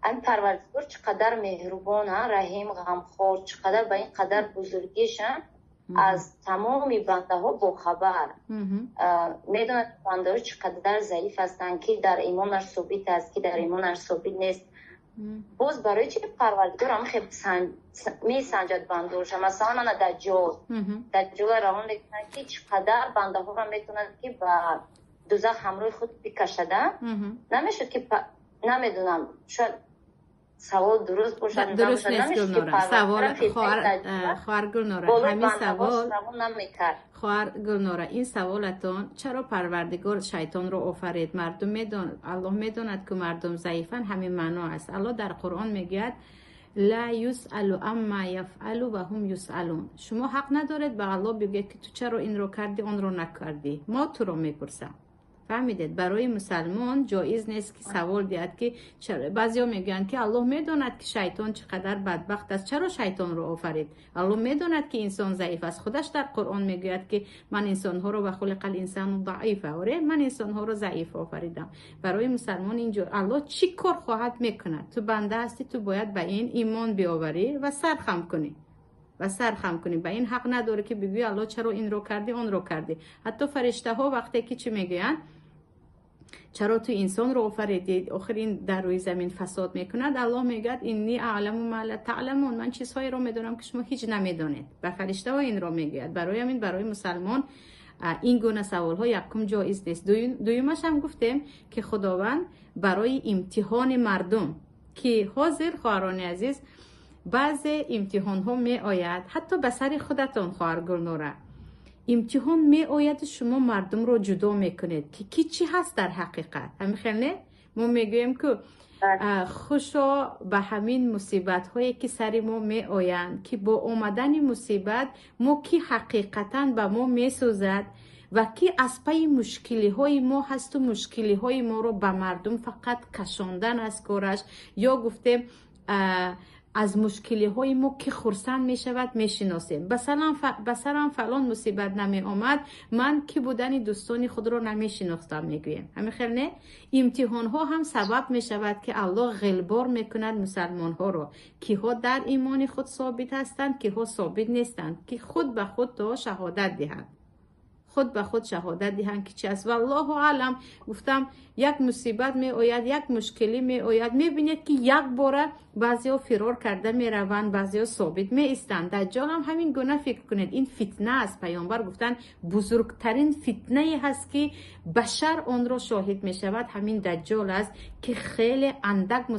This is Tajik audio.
Ҳамин Парвардигор чӣ қадар меҳрубон, раҳим, ғамхор, чӣ қадар ба ин қадар бузургиш аз тамоми бандаҳо бохабар, медонад бандаҳо чӣ қадар заиф ҳастанд, ки дар имонаш собит аст, ки дар имонаш собит нест. Боз барои чи Парвардигор ҳам хел месанҷад бандаҳоша? Масалан, мана Даҷҷола равон мекунад, ки чӣ қадар бандаҳоро метавонад, ки ба дузах ҳамроҳи худ бикашада. Намешуд ки, намедонам, шояд савол дуруст бошад. Дуруст нест, Гулнора, савол. Хоҳар Гулнора, ҳамин савол, хоҳар Гулнора, ин саволатон, чаро Парвардигор шайтонро офарид, мардум медон, Аллоҳ медонад, ки мардум заифанд, ҳамин маъно аст. Аллоҳ дар Қуръон мегӯяд: لا يسأل عما يفعل وهم يسألون. Шумо ҳақ надоред ба Аллоҳ бигӯед, ки ту чаро инро кардӣ, онро накардӣ, мо туро мепурсам. Фаҳмидед? Барои мусалмон ҷоиз нест, ки савол диҳад, ки баъзеҳо мегӯянд, ки Аллоҳ медонад, ки шайтон чӣ қадар бадбахт аст, чаро шайтонро офарид? Аллоҳ медонад, ки инсон заиф аст. Худаш дар Қуръон мегӯяд, ки ман инсонҳоро وخلق الإنسان ضعيفا, оре, ман инсонҳоро заиф офаридам. Барои мусалмон инҷо Аллоҳ чӣ кор хоҳад, мекунад. Ту банда ҳастӣ, ту бояд ба ин имон биоварӣ ва сар хам кунӣ. Ба ин ҳақ надорӣ, ки бигӯӣ: «Аллоҳ, чаро инро кардӣ, онро кардӣ?» Ҳатто фариштаҳо вақте ки чӣ мегӯянд: «Чаро ту инсонро офаридӣ? Охир ин дар рӯи замин фасод мекунад». Аллоҳ мегӯяд: إني أعلم ما لا تعلمون, ман чизҳоеро медонам, ки шумо ҳеҷ намедонед. Ба фариштаҳо инро мегӯяд. Барои ҳамин барои мусалмон ин гуна саволҳо якум ҷоиз нест. Дуюмаш ҳам гуфтем, ки Худованд барои имтиҳони мардум, ки ҳозир, хоҳарони азиз, баъзе имтиҳонҳо меояд, ҳатто ба сари худатон, хоҳар Гулнора, имтиҳон меояду шумо мардумро ҷудо мекунед, ки ки чӣ ҳаст дар ҳақиқат. Ҳамин хел не? Мо мегӯем, ку хушо ба ҳамин мусибатҳое, ки сари мо меоянд, ки бо омадани мусибат мо ки ҳақиқатан ба мо месӯзад ва ки аз пайи мушкилиҳои мо ҳасту мушкилиҳои моро ба мардум фақат кашондан аз кораш, ё гуфтем, аз мушкилиҳои мо ки хурсанд мешавад, мешиносем. Ба сарам фалон мусибат намеомад, ман ки будани дӯстони худро намешинохтам, мегӯем. Ҳамин хел не? Имтиҳонҳо ҳам сабаб мешавад, ки Аллоҳ ғилбор мекунад мусалмонҳоро, киҳо дар имони худ собит ҳастанд, киҳо собит нестанд, ки худ ба худ то шаҳодат диҳанд, худ ба худ шаҳодат диҳанд, ки чи аст. Валлоҳу аълам. Гуфтам, як мусибат меояд, як мушкилӣ меояд, мебинед, ки як бора баъзеҳо фирор карда мераванд, баъзеҳо собит меистанд. Даҷҷол ҳам ҳамин гуна фикр кунед, ин фитна аст. Паёмбар гуфтанд, бузургтарин фитнае ҳаст, ки башар онро шоҳид мешавад, ҳамин Даҷҷол аст, ки хеле андак.